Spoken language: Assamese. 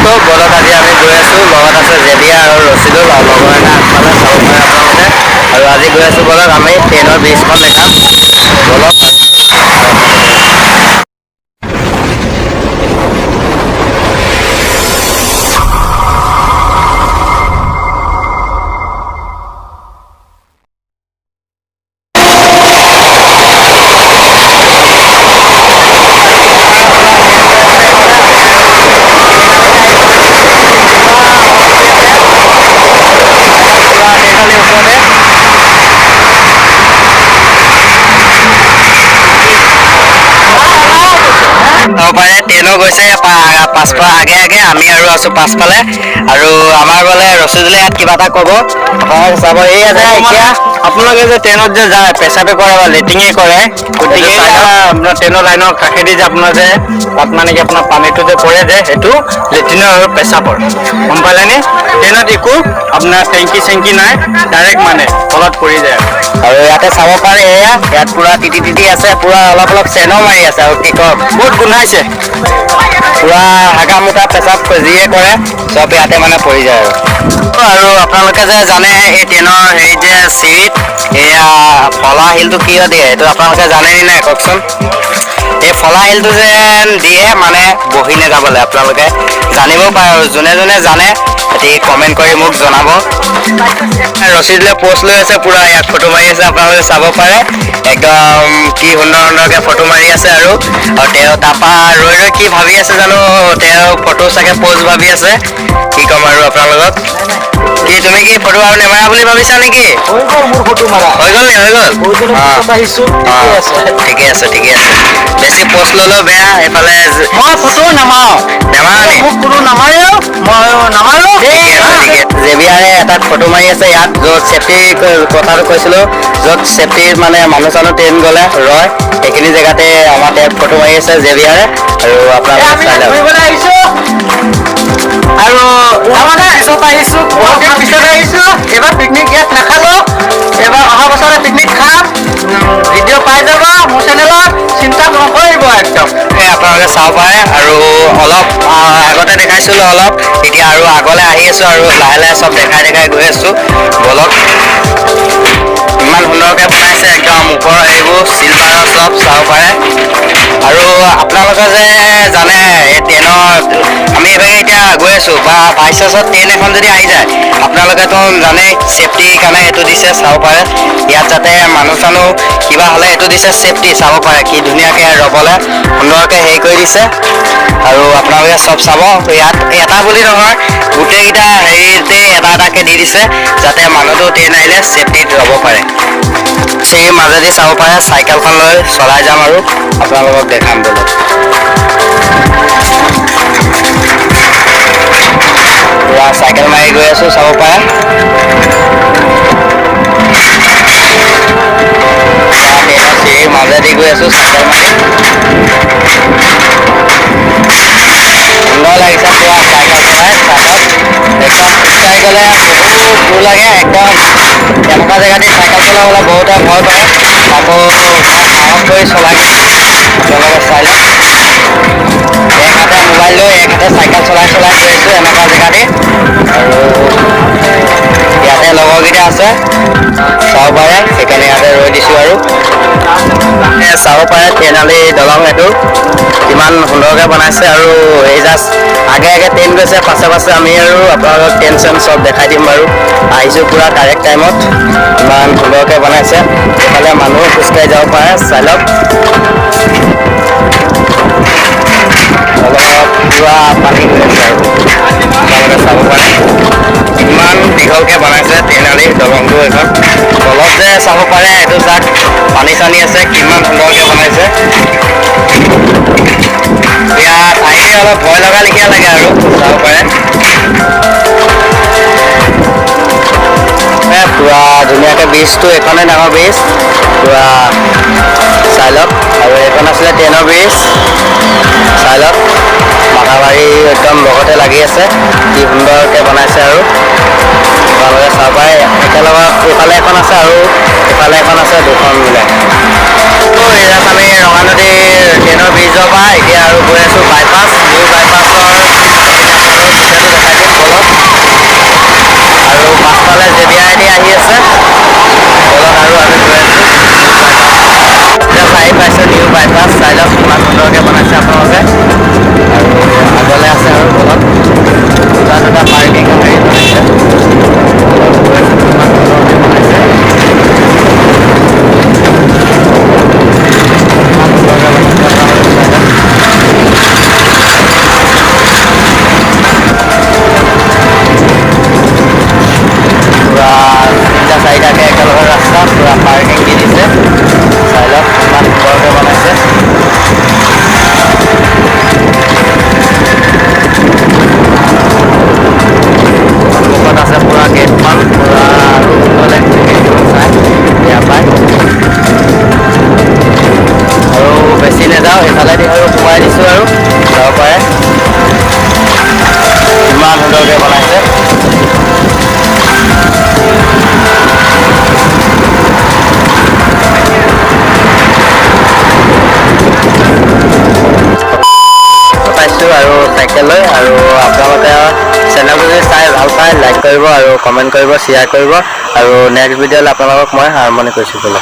দোস্ত বলক আজি আমি গৈ আছো, লগত আছে জেবিয়া আৰু ৰচিদুল আৰু লগৰ এটা আগফালে চাব পাৰে আপোনালোকে। আৰু আজি গৈ আছো, বলক আমি ট্ৰেইনৰ ব্ৰিজখন দেখাম, বলক। ট্ৰেইনো গৈছে পাছফালে আগে আগে, আমি আৰু আছো পাছফালে। আৰু আমাৰ বোলে ৰচিদুলে ইয়াত কিবা এটা ক'ব, চাব। এই যে এতিয়া আপোনালোকে যে ট্ৰেইনত যে যায় পেচাবে কৰে বা লেট্ৰিঙে কৰে, গতিকে আপোনাৰ ট্ৰেইনৰ লাইনৰ কাষেদি যে আপোনাৰ যে তাত মানে কি আপোনাৰ পানীটো যে পৰে যে সেইটো লেট্ৰিনৰ আৰু পেচাবৰ, গম পালেনে? ট্ৰেইনত একো আপোনাৰ টেংকি চেংকি নাই, ডাইৰেক্ট মানে তলত পৰি যায়। আৰু ইয়াতে চাব পাৰে, এয়া ইয়াত পুৰা তিতি তিতি আছে, পুৰা অলপ অলপ চেনো মাৰি আছে। আৰু কি কম, বহুত গোন্ধাইছে, পুৰা হাগা মোটা পেচাব যিয়ে কৰে চব ইয়াতে মানে পৰি যায়। আৰু আপোনালোকে যে জানে এই ট্ৰেইনৰ হেৰিত যে চিৰিত এয়া ফলা শিলটো কিয় দিয়ে, এইটো আপোনালোকে জানে নে নাই কওকচোন? এই ফলা শিলটো যেন দিয়ে মানে বহি নাযাবলৈ, আপোনালোকে জানিব পাৰে। আৰু যোনে যোনে জানে সিহঁতি কমেণ্ট কৰি মোক জনাব। ৰচিদুলে প'ষ্ট লৈ আছে, পুৰা ইয়াত ফটো মাৰি আছে, আপোনালোকে চাব পাৰে। একদম কি সুন্দৰ সুন্দৰকৈ ফটো মাৰি আছে। আৰু তেওঁ তাৰপৰা ৰৈ ৰৈ কি ভাবি আছে জানো, তেওঁ ফটো চাগে প'ষ্ট ভাবি আছে। কি ক'ম আৰু আপোনালোকক, কি তুমি কি ফটো আৰু নেমাৰা বুলি ভাবিছা নেকি? হৈ গ'ল নি? হৈ গ'ল, ঠিকে আছে ঠিকে আছে। বেছি প'ষ্ট ল'লেও বেয়া, এইফালে মই ফটো নামাৰো। নেমাৰা নি? কোনো নামাৰেও, ময়ো নামাৰো। ঠিকে আছে ঠিকে। জেবিয়াৰে এটাত ফটো মাৰি আছে ইয়াত, য'ত চেফটি কথাটো কৈছিলোঁ, য'ত চেফটি মানে মানুহ চানুহ ট্ৰেইন গ'লে ৰয়, সেইখিনি জেগাতে আমাৰ ইয়াত ফটো মাৰি আছে জেবিয়াৰে। আৰু আপোনালোকে চাই লওক। আৰু পিছত আহিছো, বহুত দিন পিছত আহিছো। এইবাৰ পিকনিক ইয়াত নাখালো, এইবাৰ অহা বছৰে পিকনিক খাম। ভিডিঅ' পাই যাব মোৰ চেনেলত, চিন্তা নকৰিব একদম। আপোনালোকে চাব পাৰে। আৰু অলপ আগতে দেখাইছিলোঁ অলপ, এতিয়া আৰু আগলৈ আহি আছোঁ আৰু লাহে লাহে চব দেখাই দেখাই গৈ আছোঁ। বলক, ইমান সুন্দৰকৈ বনাইছে একদম, ওপৰৰ এইবোৰ চিলভাৰৰ চব চাব পাৰে। আৰু আপোনালোকে যে জানে এই ট্ৰেইনৰ আমি এইভাগে এতিয়া গৈ আছোঁ, বা বাই চান্সত ট্ৰেইন এখন যদি আহি যায়, আপোনালোকেতো জানে চেফটিৰ কাৰণে এইটো দিছে, চাব পাৰে। ইয়াত যাতে মানুহ চানুহ কিবা হ'লে এইটো দিছে চেফটি, চাব পাৰে কি ধুনীয়াকৈ ৰ'বলৈ সুন্দৰকৈ হেৰি কৰি দিছে। আৰু আপোনালোকে চব চাব, ইয়াত এটা বুলি নহয় গোটেইকেইটা হেৰিতে এটা এটাকৈ দি দিছে, যাতে মানুহটো ট্ৰেইন আহিলে চেফটিত ৰ'ব পাৰে। সেই মাজেদি চাব পাৰে, চাইকেলখন লৈ চলাই যাম আৰু আপোনালোকক দেখাম বোলো। পুৰা চাইকেল মাৰি গৈ আছো, চাব পাৰে। ট্ৰেইনৰ চিৰিৰ মাজেদি গৈ আছো চাইকেল মাৰি, সুন্দৰ লাগিছে পুৰা চাইকেল চলাই। চাইকেল একদম খোজকাঢ়ি গ'লে বহুত দূৰ লাগে, একদম তেনেকুৱা জেগাতে চাইকেল চলাবলৈ বহুতে ভয় কৰে। আকৌ সাহস কৰি চলাই আপোনালোকে চাই লওক। এক হাতে মোবাইল লৈ এক হাতে চাইকেল চলাই চলাই গৈ আছোঁ এনেকুৱা জেগাতে। আৰু ইয়াতে লগৰকেইটা আছে, চাব পাৰে, সেইকাৰণে ইয়াতে ৰৈ দিছোঁ। আৰু চাব পাৰে ট্ৰেইনালী দলং এইটো কিমান সুন্দৰকৈ বনাইছে। আৰু এই জাষ্ট আগে আগে ট্ৰেইন গৈছে, পাছে পাছে আমি। আৰু আপোনালোকক ট্ৰেইন চেন চব দেখাই দিম বাৰু। আহিছোঁ পূৰা কাৰেক্ট টাইমত, ইমান সুন্দৰকৈ বনাইছে। এইফালে মানুহ খোজকাঢ়ি যাব পাৰে, চাই লওক। অলপ পূৰা পানী হৈ আছে আৰু আপোনালোকে চাব পাৰে ইমান দীঘলকৈ বনাইছে ট্ৰেইনালী দলংটো। এখন তলত যে চাব পাৰে এইটো যাক পানী চানী আছে, কিমান সুন্দৰকৈ বনাইছে। ইয়াত আহিলে অলপ ভয় লগা লেখীয়া লাগে আৰু চাব পাৰে। পুৰা ধুনীয়াকৈ ব্ৰিজটো, এইখনে ডাঙৰ ব্ৰিজ, পুৰা চাই লওক। আৰু এইখন আছিলে ট্ৰেইনৰ ব্ৰিজ, চাই লওক। মাথাবাৰী একদম লগতে লাগি আছে, কি সুন্দৰকৈ বনাইছে। আৰু আপোনালোকে চাব পাৰে একেলগত এইফালে এখন আছে আৰু এইফালে এখন আছে, দুখন মিলাই। ইয়াত আমি ৰঙানদীৰ ট্ৰেইনৰ ব্ৰিজৰ পৰা এতিয়া আৰু গৈ আছোঁ বাইপাছ, নিউ বাইপাছৰ কৰিব আৰু কমেণ্ট কৰিব, শ্বেয়াৰ কৰিব। আৰু নেক্সট ভিডিঅ'লৈ আপোনালোকক মই আৰম্ভণি কৰিছোঁ। বোলে।